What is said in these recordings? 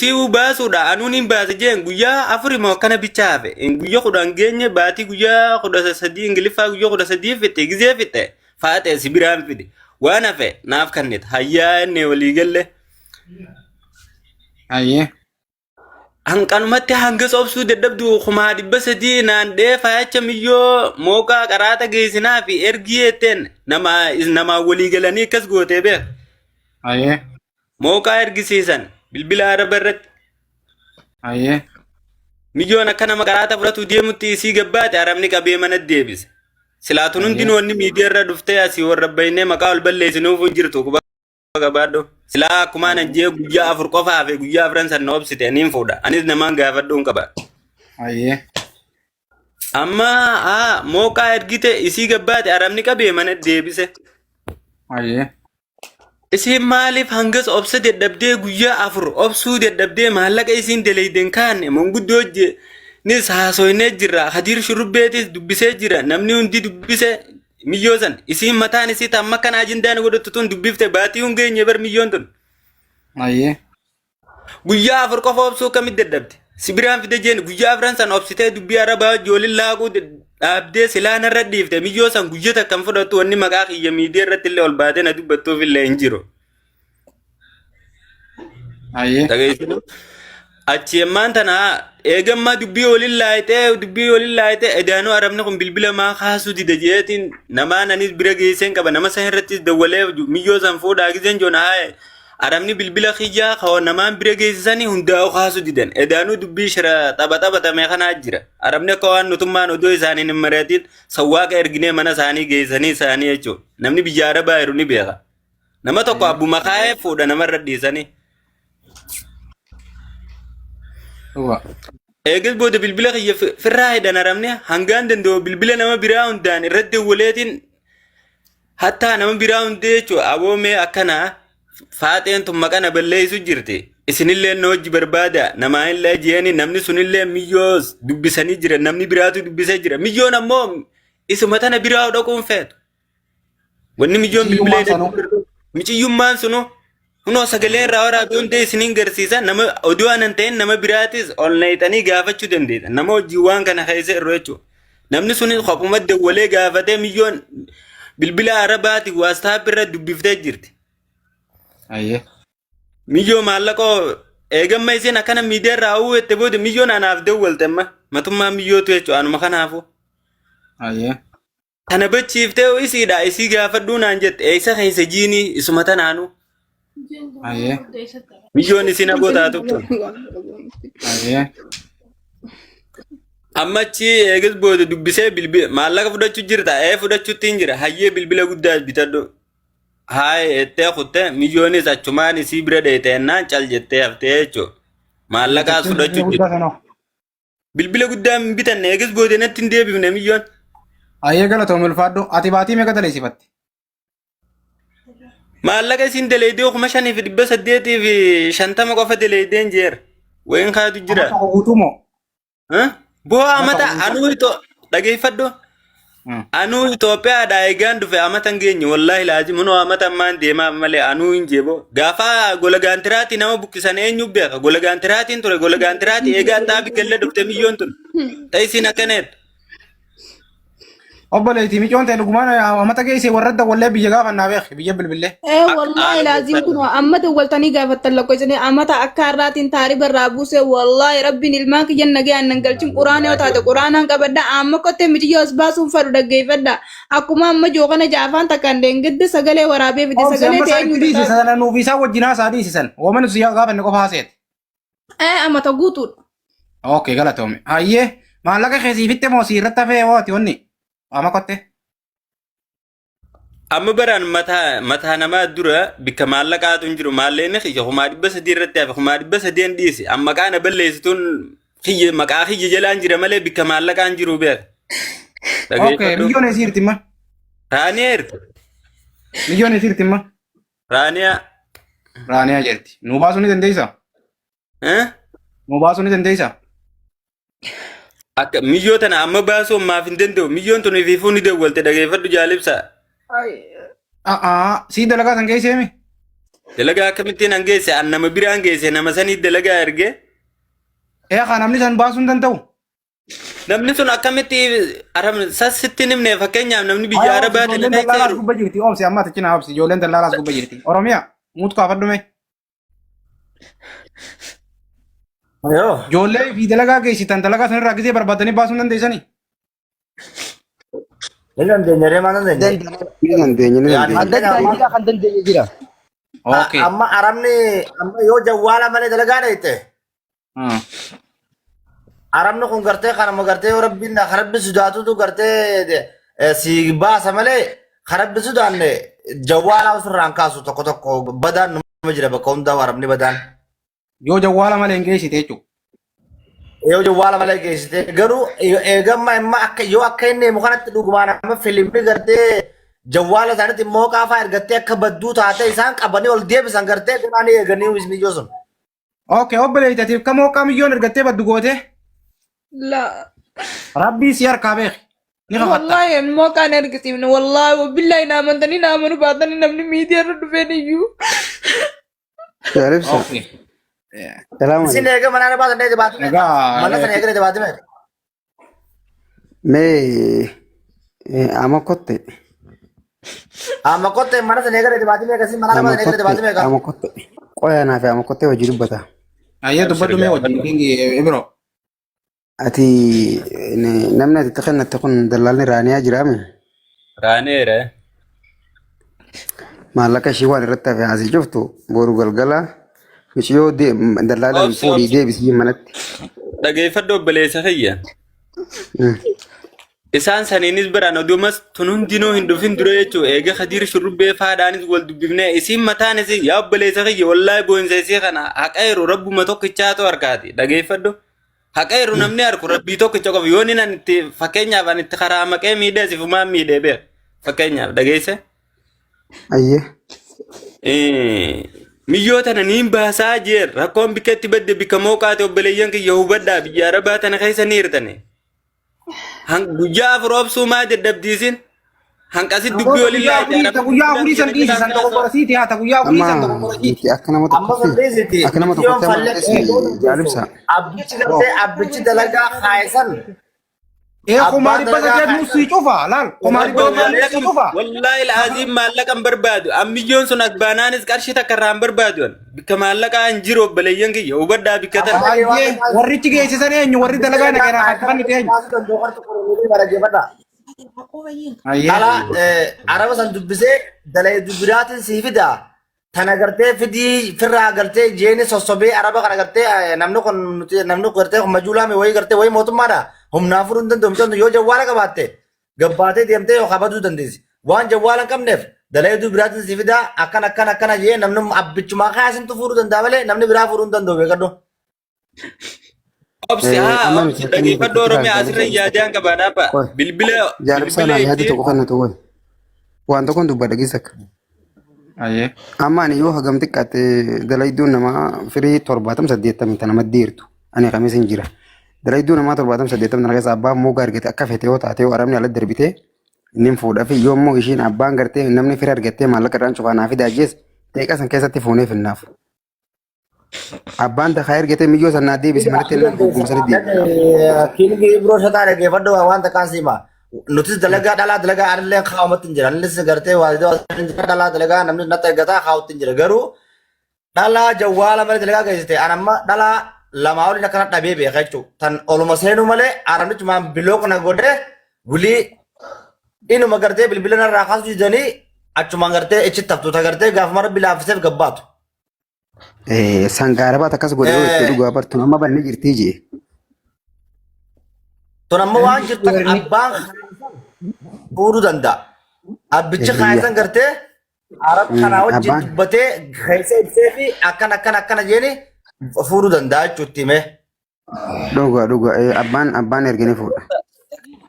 Isii baasuudha anuun hin baase jeen guyyaa afuri moo akkana bicha hafe. Guyya 10 geenye baatii guyyaa 13 Ingiliffaa guyyaa 13 fixe gizee fixe faaxee si biraan fide. Waan hafe naaf kannit hayyaa inni walii galle. Hayyee. Hanqanumatti hanga sobsuu dadhabdu 300,000 naan dhee faayacha miyyoo mooqaa qaraata geessinaa fi ergii jetteen nama namaa walii galanii akkas gootee beek. Hayyee. Mooqaa ergisiisan bilbila araba irratti. Hayyee. Miyyoon akka nama qaraata fudhatu deemutti isii gabbaate arabni qabee mana deebise. Silaa tun Hayyee. hundinuu wanni miidiyaa irra dhuftee asii warra baynee maqaa ol balleessinuuf hin jirtu. Qabaadhu. Silaa akkumaan an jee guyyaa 4 qofa hafe guyyaa afran san na obsite niin fuudha. Anis namaan gaafadhuun qaba. Hayyee. Amma haa mooqaa ergite isii gabbaate arabni qabee mana deebise. Hayyee. Isiin maaliif hangas obsa dadhabdee guyyaa 4 obsuu dadhabdee maallaqa isiin daleeyden kaanne manguddoo nis haasoynee jirra. Hadiir shurrubbeetis dubbisee jira. Namni hundi dubbise Miyyoo san isiin mataan isii ta amma kana ajindaan godhattu tun dubbifte baatii hin geenye bar miyyoon tun. Ayyee. Guyyaa 4 qofa obsuu akkamitti dadhabde? Si biraan fide jeen guyyaa afran san obsitee dubbii arabaa wajji laaquu dhaabdee silaa narra dhiifte miyyoo san guyya takka hin fudhattu wanni maqaa kiyya miidiyaa irratti illee ol baatee na dubbattuuf illee hin jiru. Ayyee. Dhageessinu. Achi ammaan tana eegammaa dubbii waliin laayitee dubbii waliin laayitee edaanuu arabni kun bilbila maa kaasuu dida jeetiin namaan anis bira geesseen qaba nama san irrattis dawwalee miyyoo san fuudhaa gizeen joona haa arabni bilbila kiyyaa ka namaan bira geessisanii hundaa'u kaasuu didan edaanuu dubbii shira tapha taphatame kanaa jira arabni akka waan nutummaan odoo isaaniin hin mari'atiin sawwaaqa erginee mana isaanii geessanii isaanii jechuudha namni biyya arabaa jiru ni beeka. Nama tokko abbuma kaayee fuudha namarra dhiisanii. Dhuga. Eegas booda bilbila kiyya firraa hidhan arabni hangaan danda'u bilbila nama biraa hundaan irratti dawwaleetiin hattaa nama biraa hundee jechuudha aboo mee akkanaa faaxeen tun maqaa na balleessu jirti. Isinillee na hojii barbaada namaa illee jeeni namni sunillee miyyoos dubbisanii jira namni biraatu dubbisee jira miyyoon ammoo isuma tana biraa dhaquun feetu. Wanni mijoon Miciyyummaan bilbilee sanuu. Miciyyummaan sunuu kunoo sagalee irraa waraabee hundee isiniin garsiisa nama oduu anan ta'in nama biraatis ol nayxanii gaafachuu dandeessa nama hojii waan kana keessa irra jechuudha. Namni sunis kophuma dawwalee gaafatee miyyoon bilbila arabaati waastaap irra dubbiftee jirti. Ayyee. Miyyoo maallaqoo eegamma isiin akkana miidiyaa irraa hawwuu jette booda miyyoon anaaf dawwalte amma matummaa miyyootu jechuudha anuma kanaafu. Ayyee. Tana bachiiftee isiidha isii gaafadhuu naan jette eessa keessa jiinii isuma tanaanu Ayyee. miyyoon isiin aboo taatu tun. Ayyee. Amma achi eegas booda dubbisee bilbila maallaqa fudhachuu jirta ee fudhachuutti hin jira hayyee bilbila guddaa bitadhu haay ettee kutte miyyoonis achumaan isii bira dheeyte ennaan cal jettee haftee jechuudha. Maallaqaas Bitachuun fudhachuu bilbila jirta. guddaa sanoo. Bilbila guddaa hin bitanne eegas booda natti hin deebifne miyyoon. Ayyee galatoom ulfaadhu. Ati baatii meeqa daleessifatte? Maallaqa isin daleeydee 5850 qofa daleeydeen jeera. Wayin kaatu Amma jira. tokko guutuu moo? Boo Amma amata tokko guutuu? anuu ito dhageeffadhu. Anuu Itoophiyaadhaa eegaan dhufe amata hin geenye wallaahi laazim hunoo amata ammaan deemaa malee anuu hin jeeboo. Gaafa gola gaantiraatii nama buqqisan eenyu beeka gola gaantiraatiin ture gola gaantiraatii eegaa xaabi galle dhufte miyyoon tun. Ta'isiin akkana jettu. Obboleettii micoon ta'e dhugumaan amata geesse warra dawwallee biyya gaafannaa beek biyya bilbillee. Ee wallaahi laaziim kun amma dawwaltanii gaafattan lakkoofsanii amata akka har'aatiin taariba irraa buuse wallaahi rabbiin ilmaan kiyyan nagayaan nan galchin quraana yoo taate quraanaan qabadha amma kottee miciyyoo as baasuun fadhu dhaggeeffadha akkuma amma jookana jaafaan takkaan deengidde sagalee waraabee fide Obsi sagalee amma ta'e isaa itti eenyu dhiisi sana nuuf isaa wajjin haasaa dhiisisan. Wooma nuti gaafanne qofa haaseet. Ee amata guutuudha. Okay galatoome. Hayyee maallaqa kee siifitte moo siirratti hafee hooti wanni? Ama kotte. Amma baraan mataa mataa namaa dura bikka maallaqaatu hin jiru maallaqni kiyya 300,000 irratti hafe 300,000 dhiisi amma maqaa na balleessituun kiyya maqaa kiyya jalaan jira malee bikka maallaqaan jiru beeka. Okay Dhageeffadhu. miyyoon eessi imma? Raaniyaa erga. Miyyoon eessi imma? Raaniyaa. Raaniyaa jirti. Nuu baasuu ni dandeessaa? Eh? Nuu baasuu ni dandeessaa? Akka miyyoo tana amma baasuu ammaaf hin danda'u. Miyyoon tun ifiifuu ni dawwalte dhageeffadhu jaalibsa. A'aa sii dalagaa san keessee mi? Dalagaa akkamittiin an geesse an nama biraan geesse nama sanii dalagaa ergee. Ee kaa namni san baasuu hin danda'u. Namni sun akkamitti arab sas sitti hin himne fakkeenyaaf namni biyya Haya obsi arabaa tana ijoolleen keessa dallaalaas jiru. gubba jirti obsi amma ati cinaa obsi ijoolleen dallaalaas gubba jirti. Oromiyaa muut kaafadhu mee. Yoo. Ijoollee fi dalagaa geessitan dalagaa sanirraa gisee barbaadanii baasuu hin dandeessanii. Ni dandeenya ree maal dandeenya? Ni dandeenya ni Yaani dandeenya. Adda addaa jira kan dandeenye jira. Okay. Amma arabni amma yoo jawwaala malee dalagaa dheeyte arabni kun gartee kanuma gartee yoo rabbiin kan rabbi sodaatutu gartee si baasa malee kan rabbi sodaanne jawwaala ofirraan kaasu tokko tokko badaan numa jira bakka hundaa arabni badaan. Yoo jawwaala malee hin geessite jechuudha. Yoo jawwaala malee geessite garuu eegamma imma akka yoo akka inni himu kanatti dhugumaan amma filimni gartee jawwaala isaaniitti immoo qaafaa ergattee akka badduu taate isaan qabanii ol deebisan gartee ganaa ni eeganii miyyoo sun. Okay, obboleettatiif kamoo qamiyyoon ergattee baddu goote La. Rabbii si harkaa beeki. Ni kakatta. Wallahi immoo kan ergisiifne wallahi wabillahi na amantanii na amanuu baatanii namni miidiyaa irra dhufeen iyyuu. Jaalibsa. Okay. Salaamu Isin alaikum. eega mana arabaa sana eega baatime. Egaa Mana sana eega baatime. Mee ama kotte. Amma kotte mana sana eega baatime kasi mana arabaa Ama sana eega kotte. baatime ka. Ama kotte. Qoya naa fi ama kotte hojii dubbata. Ayyee dubbadhu mee wajjin kingi ibro. Ati namni ati itti kennatte kun dallaalni raaniyaa jiraame. Raaneera. Maallaqa ishii waan irratti hafe asii cuftu boru galgala miciyoo dallaalaan Obsi fuudhii obsi. deebisii manatti. Dhageeffadhu obboleessa kiyya. Isaan saniinis biraan odumas tun hundinuu hin dhufin dura jechuun eega Khadiir shurrubbee faadhaanis wal dubbifnee isiin mataan isii yaa obboleessa kiyya wallaahi boonsa isii kana haqa yeroo rabbuma tokkichaatu harkaati dhageeffadhu. Haqa yeroo namni harku rabbii tokkicha qofa yoo inni an itti fakkeenyaaf an itti karaa maqee miidhee sifumaan miidhee beek fakkeenyaaf dhageesse. Ayyee. Miyyoo tana niin baasaa jeer rakkoon bikka itti badde bikka mooqaate obboleeyyan kiyya hubadhaa biyya arabaa tana keessa ni hirtane. Guyyaa 4 obsuu maa dadhabdiisin hanqasi dubbii Namoota waliin guyyaa laayite afurii ta arabni guyyaa bilbila afurii san kiyya dhiisi san dogoggorasiiti haa ta guyyaa afurii Amma san dogoggorasiiti. nuti akka nama Amma sun tokkotti dhiisiti akka nama miciyyoon tokkotti amma fallee nutis jaalibsa. abbichi gartee abbichi dalagaa kaayisan Ee kumaa abbaan dhibba dalagaa saddeet nuuf kaayisan sii cufa laal kumaa dhibba Rakkoo saddeet nuuf sii maallaqa cufa. wallaahi laaziin maallaqa hin barbaadu ammiyyoon sun as baanaanis qarshii takka irraa hin barbaadu bikka maallaqaa hin jiru obboleeyyan kiyya hubadhaa bikka tana. amma dhagee waan Ayyee warrichi geessisan eenyu warri abbichi dalagaa dalagaa naqeera kaayisan harkifannite eenyu. baasuu danda'u kan tokko dhaggeeffadha. Ayyee. Dhala araba san dubbisee dalee dubbiraatiin sii fida. Tana gartee fidii firraa gartee jeeni sossobee araba kana gartee namni kun namni kun gartee majuulaame wayii gartee wayii mootummaadha. Humnaan fudhuu hin danda'u mucaan yoo jawwaala qabaatte gabbaatee deemtee yookaan baduu dandeessi. Waan jawwaala hin qabneef dalee dubbiraatiin sii fida akkana akkana akkana jee namni abbichumaa kaasintu fuudhuu danda'a malee namni biraa fuudhuu hin danda'u beekadhu. Obsi haa Amma obsi nuti akka nama dhageeffadhu tokkotti Oromiyaa asirra jaalibsa. yaadaan qabaa dhaabba Qoy bilbila jaalibsa bilbila naa yaada itti tokko kennatu qoy. Waan tokkoon dubbadha geessa akka. Ayyee. Amma ani yoo hagam xiqqaate dalayduun namaa firii 70 80 tana maddeertu ani kamis hin jira. Dalayduu namaa 70 80 tana keessa abbaan moogaa argate akka fete yoo taate yoo arabni ala darbite inni hin fuudha fi yoo immoo ishiin abbaan gartee namni fira argattee maallaqa irraan cufaa naa fidaa jees daqiiqaa san keessatti fuunee finnaaf. Abbaan takaa ergatee miyyoo san naa deebisi manatti Ni illee gugguma dandeessa. sanitti deebisa. Kiinigi Ibroo shataa dhaggeeffadhu waan takkaan siima. Nutis dalagaa dhalaa dalagaa anillee kaa'umatti hin jira. Anillee gartee waa jira dhalaa dalagaa namni natti ergataa kaa'utti hin jira. Garuu dhalaa jawwaala malee dalagaa geessite an amma dhalaa lamaa oliin akkana dhabee beeka jechuudha. Tan oluma seenuu malee arabnichumaan biloo na godhee wilii inuma gartee bilbila narraa kaasuu didanii achumaan gartee ichi taftu ta gartee gaafuma rabbi laaffiseef gabbaatu. Sangaa arabaat akkas godhe yoo itti dhugaa bartu amma banne jirtii jee. Tun ammoo waan jirtu abbaan fuudhuu danda'a. Abbichi Eeyya. kaasan gartee arab kanaa wajjin Abbaan dubbatee keessa ibsee fi akkana akkana akkana jeeni fuudhuu danda'a jechuutti himee. Dhugaa dhugaa abbaan erganii fuudha.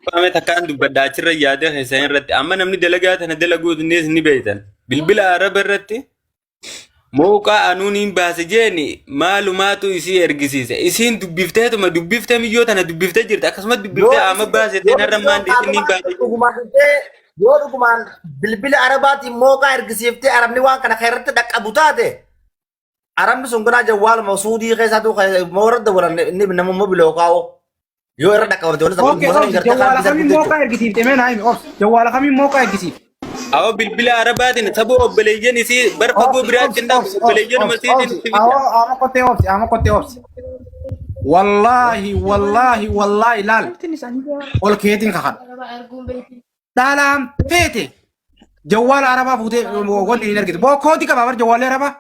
Qaame takkaan dubbadha achirra yaada keessan irratti amma namni dalagaa tana dalaguus ni beektan bilbila araba irratti Mooqaa anuun hin baase jeeni maalumaatu isii ergisiise. Isiin dubbifteetuma dubbiftee miyyoo tana dubbiftee jirti. Akkasumas Yoo dubbiftee amma isin baase yoo narra micciyoon maan isin hin taatumaan baase. dhugumaan dhuftee Yoo dhugumaan bilbila Arabaatiin mooqaa ergisiiftee Arabni waan kana kan irratti dhaqqabu taate Arabni sun ganaa jawwaaluma suudii keessaatu moora dawwalan inni namummaa bilookaa'oo yoo irra dhaqqabamte wanti Okay, gosa obsi gartee jawwaala kaan bisa kamiin jechuudha. mooqaa ergisiifte mee naa himi obsi jawwaala kamiin mooqaa ergisiifte. Awwa bilbila Arabaatiin saba obboleeyyan isii bar fagoo Obsi biraatti obsi hin dhabu obsi obsi obboleeyyanuma obsi isiitiin obsi itti fida. awoo ama kottee obsi ama kottee obsi. Wallaahi wallaahi wallaahi laal ol keetiin kakadha. Dhalaan feete jawwaala arabaa fuutee wanni hin argitu. Boo kooti qabaa bar jawwaalli arabaa.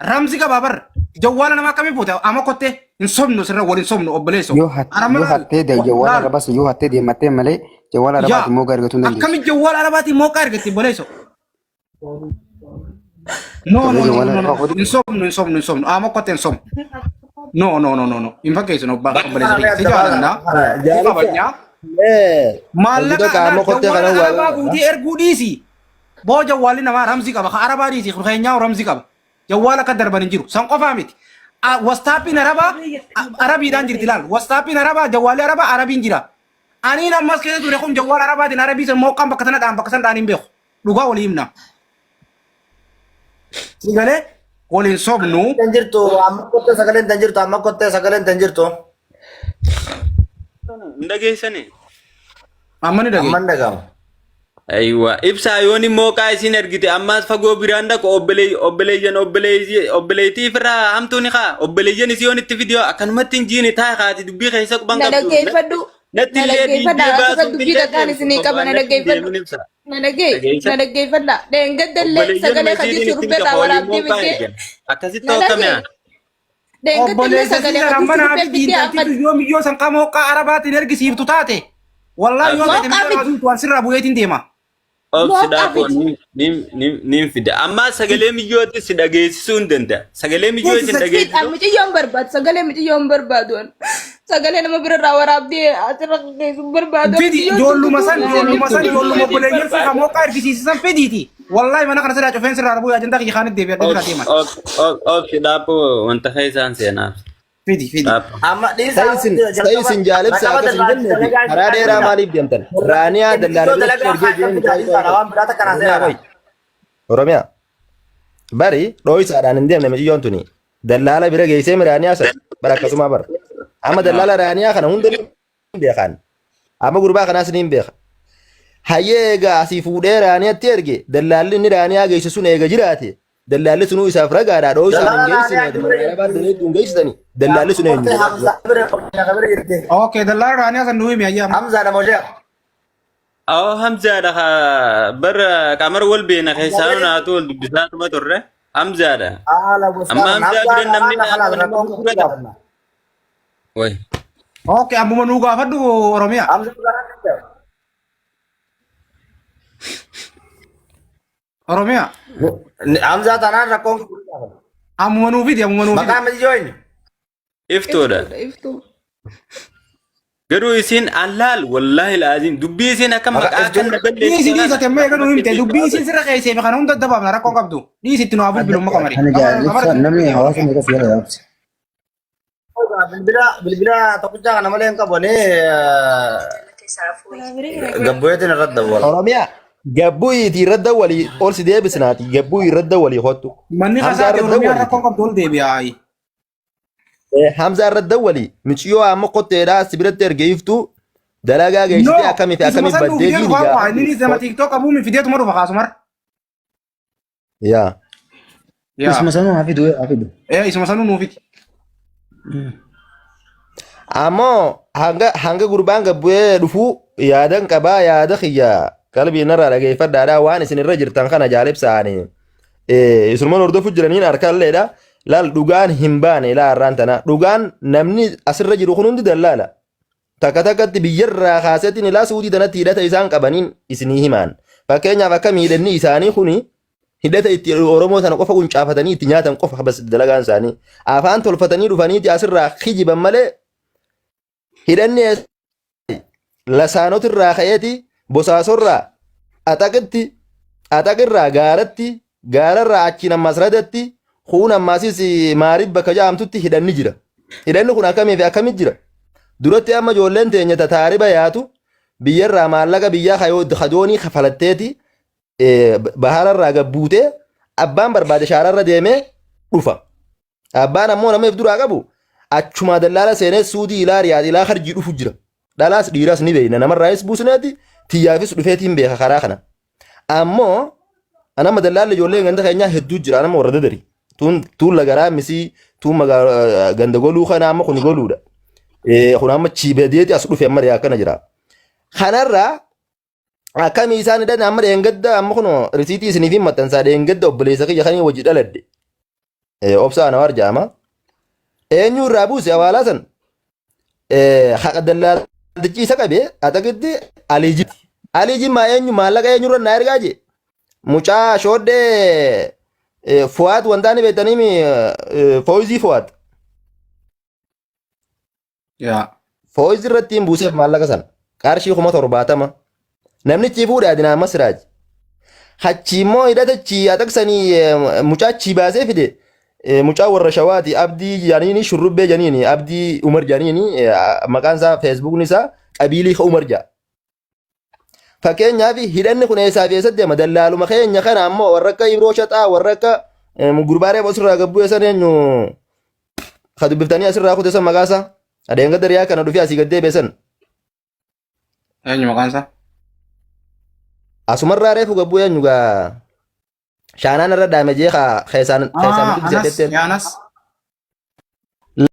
Ramzi qabaa bar jawwaala namaa akkamii fuute ama kottee hin sobnu sirra wal hin sobnu obboleessoo. Yoo Arama yoo laal hattee jawwaala laal arabas yoo hattee deemattee malee jawwaala yaa arabaatiin moogaa argatuu hin dandeessu. akkami jawwaala arabaatiin mooqaa argatti obboleessoo. No Tole no no jawwaala no no arabaa fuudhi. hin sobnu hin sobnu hin sobnu ama kottee hin sobnu. No no no no no hin fakkeessinu Bakka obboleessa kana kiyya si adda jaalannaa baasa. si Jaalibsa. kabajnaa. Hojii Maallaqa tokko amma laal kottee jawwaala kana waa arabaa fuutee erguu dhiisi. Boo jawwaalli namaa ramzii qaba. Ka arabaa dhiisi keenyaa ramzii qaba. Jawwaala akka darban hin jiru. San qofaa miti. Wastaappiin arabaa arabiidhaan jirti laal. Wastaappiin arabaa jawwaalli arabaa arabiin jira. Aniin ammas keessa ture kun jawwaala arabaatiin arabii san mooqqaan bakka sana dhaan bakka sana dhaan hin beeku. Dhugaa walii himna. Si galee waliin sobnu. Tan jirtu amma kottee sagaleen tan jirtu amma kottee sagaleen tan jirtu Hin dhageessanii? Amma ni amma dhageenya. hin dhaga'amu. Aywa ibsaa yoon mooqaa isin ergite ammaas fagoo biraan dhaqu obboleeyyan obboleeytii firraa hamtuu ni kaa obboleeyyan isii yoon itti fidiyoo akkanumatti hin jiini taa kaati dubbii keessa quban Na qabdu. dhaggeeffadhu. Natti Na illee dhaggeeffadha. diidee Asirra baasuuf dubbii illee takkaan deemtu isinii qaba. Na natti hin dhaggeeffadhu. deemin ibsa. Na dhaggeey. Dhageessa. Na dhaggeeffadha. Dheengadda illee Obboleeyyan sagalee khajii masiitiin itti shurrubbee fida irraa waliin waraabdee mooqaa fiddee. ergan. Akkasitti Na hokkame dhaggeey. Dheengadda illee Obboleessa sagalee Siisar khajii amma shurrubbee naaf fiddee amma diintaltitu yoom iyyoo san qaama hoqqaa arabaatiin ergisiiftu taate. Wallaahi yoo ta'e mooqaa miidhaa fidi. waan sirraa bu'eetiin deema. Obsi Mooqaa dhaafoo fidi. niin fida. Amma sagalee miyyootti si dhageessisuu hin danda'a. Sagalee miyyoo isin Fid dhageessisu. mucayyoon barbaadu sagalee mucayyoon barbaadu sagalee nama bira irraa waraabdee asirra geessu barbaadu Fidi mucayyoon ijoolluma san tuttuutu ijoolluma san ijoolluma Fedhiin obboleeyyan san barbaadu. mooqaa ergisiisisan fidiiti. Wallaahi mana kana sirraa cufeen sirraa arbuu ajandaa kiyya kaanitti deebi'adhee bira deeman. Obsi dhaafoo wanta keessaan seenaaf. Fidi fidi. Dhaafoo. Amma dhiisaa Ta'e isin jaalibsa raqaba akkas hin irraa jenneefi dalagaa isin karaa dheeraa kaasina. maaliif deemtan? Raaniyaa dallaala Iddoo biratti dalagaa ergee haa jeen qabdu dhiisaadha waan biraa takka naa Oromiyaa seenaadha. qoy. Oromiyaa. Bari dhooysaadhaan hin deemne miciyyoon tuni. Dallaala bira geessee raaniyaa san bara akkasumaa bara. Amma dallaala raaniyaa kana hunda ni beekan. Amma gurbaa kanaas ni beeka. Hayyee egaa asii fuudhee raaniyatti erge dallaalli inni raaniyaa geesse sun eega jiraate dallaalli sunuu isaaf ragaadha dhooysaan hin Dalaala geessine raaniyaa mana arabaa daleetti hin geessitani dallaalli sun eenyu Kottee Hamza bira bira jirti. Okay dallaala raaniyaa san nuu himi ayyaama. Hamza nama hojii. Awwa Hamzaadha haa bara qamar wal beena keessaa naatu wal dubbisaa tuma turre Hamzaadha. Haala Amma gosaan Hamzaa Hamza bira namni haala nama rakkoon gurgurata. gaafanna. Way. Okay ammuma nuu gaafadhu Oromiyaa. Hamza bira Oromiyaa. Hamza tanaan rakkoon gaafanna. Ammuma nuu fidi ammuma nuu fidi. Maqaan miti eenyu? Iftuudha. Iftuudha iftuu. Garuu isin allaal wallaahi laaziim dubbii isin akka Maqaa maqaa iftuun kan na balleessu Dhiisi dhiisi kanaan ati amma eega nuu akkanumatti himte dubbii beektu. isin sirra keessee fi kana hunda dabaafna rakkoon qabdu. Dhiisi itti nu haa bilbilu amma qamari. Ana Qamari jaalibsa namni hawaasa meeqa si jala yaabse. Bilbila bilbila tokkicha kana malee hin qabu ani gabbuyeetiin irratti dawwala. Oromiyaa gabbu'iitii irra dawwalii ol si deebisnaati gabbu'ii irra dawwalii kottu. Manni Hamzaa kasaate irra Oromiyaan dawwaliiti. rakkoon qabdu ol deebi'a. Hamzaa irra dawwalii miciyoo amma kotteedhaa si biratti erge iftuu dalagaa No, geessitee akkamii fi isuma akkamii san nuu baddee fidee jiini dhufaa waa inni gaafadhu. nama TikTok qabuu mi fideetuma dhufa kaasumar. Yaa. Yaa. Isuma sanuu haa fidu haa fidu. Eh isuma sanuu nuu fidi. Ammoo hanga hanga gurbaan gabbu'ee dhufuu yaadan qabaa yaada kiyya qalbii narraa dhageeffadhaadha waan isin irra jirtan kana jaalibsaani. Isunuman hordofu jiraniin harkalleedha. Laal dhugaan hin baane laa har'aan tana dhugaan namni asirra jiru kun hundi dallaala. Takka takkatti biyyarraa kaaseetiin ilaa suudii tanatti hidhata isaan qabaniin isinii himaan. Fakkeenyaaf akka miidhanni isaanii kuni hidhata itti Oromoo tana qofa quncaafatanii itti nyaatan qofa bas dalagaan isaanii. Afaan tolfatanii dhufaniiti asirraa kijiban malee hidhanni lasaanotirraa ka'eeti bosaasorraa axaqitti axaqirraa gaaratti gaararraa achiin ammas radatti kuun ammasis maariif bakka ja'amtutti hidhanni jira. Hidhanni kun akkamii fi akkamit jira? Duratti amma ijoolleen teenya tataariba yaatu Biyyarraa maallaqa biyyaa kadoonii kafalatteeti bahararraa gabbuutee abbaan barbaade shaararra deemee dhufa. Abbaan ammoo nama if duraa qabu achumaa dallaala seenee suudii ilaa riyaad ilaa harjii dhufu jira. Dhalaas dhiiraas ni beekna namarraayis buusneeti tiyyaafis dhufeetiin beeka karaa kana. Ammoo anama dallaalli ijoollee ganda keenyaa hedduu jira anama warra dadari. Tuun tuun lagaraa misii tuun magaa ganda goluu kana amma kun goluudha. Kun amma chiibadeeti as dhufe amma akkana jira. Kanarraa akkamii isaan hidhan amma dheengadda amma kun risiitii isiniif hin maxxansaa dheengadda obboleessa kiyya kan wajji dhaladhe. Obsa Anwaar jedhama. Eenyu irraa buuse awaalaa san haqa dallaaltichi isa qabe atakitti Alii Jimma. Alii Jimmaa eenyu maallaqa eenyurra naa ergaa jee. Mucaa shooddee Fuwaat wantaa ni beektanii Fooyizii Fuwaat. Yaa. Fooyiz irratti hin buuseef maallaqa sana. Qarshii 70,000. Namnichi fuudhe Adinaa amma Siraaj. Hachi immoo hidhata chi ataqsanii mucaa chi baasee fide mucaa warra shawaati Abdii janiini shurrubbee janiini Abdii Umar janiini maqaan isaa feesbuukni isaa qabiilii Umar ja'a. Fakkeenyaaf hidhanni kun eessaa fi eessatti deema dallaaluma keenya kana ammoo warra akka Ibroo Shaxaa warra akka gurbaa reefu asirraa gabbuu eessan eenyu ka dubbiftanii asirraa kute san maqaa isaa adeemsa dariyaa kana dhufee asii gad deebi'e san Eenyu maqaan isaa? Asumarraa reefu gabbuu eenyu gaa shaanaan irra dhaame jee keessaan keessaan Ah, dubbise Anas, jetteen. yaa Anas.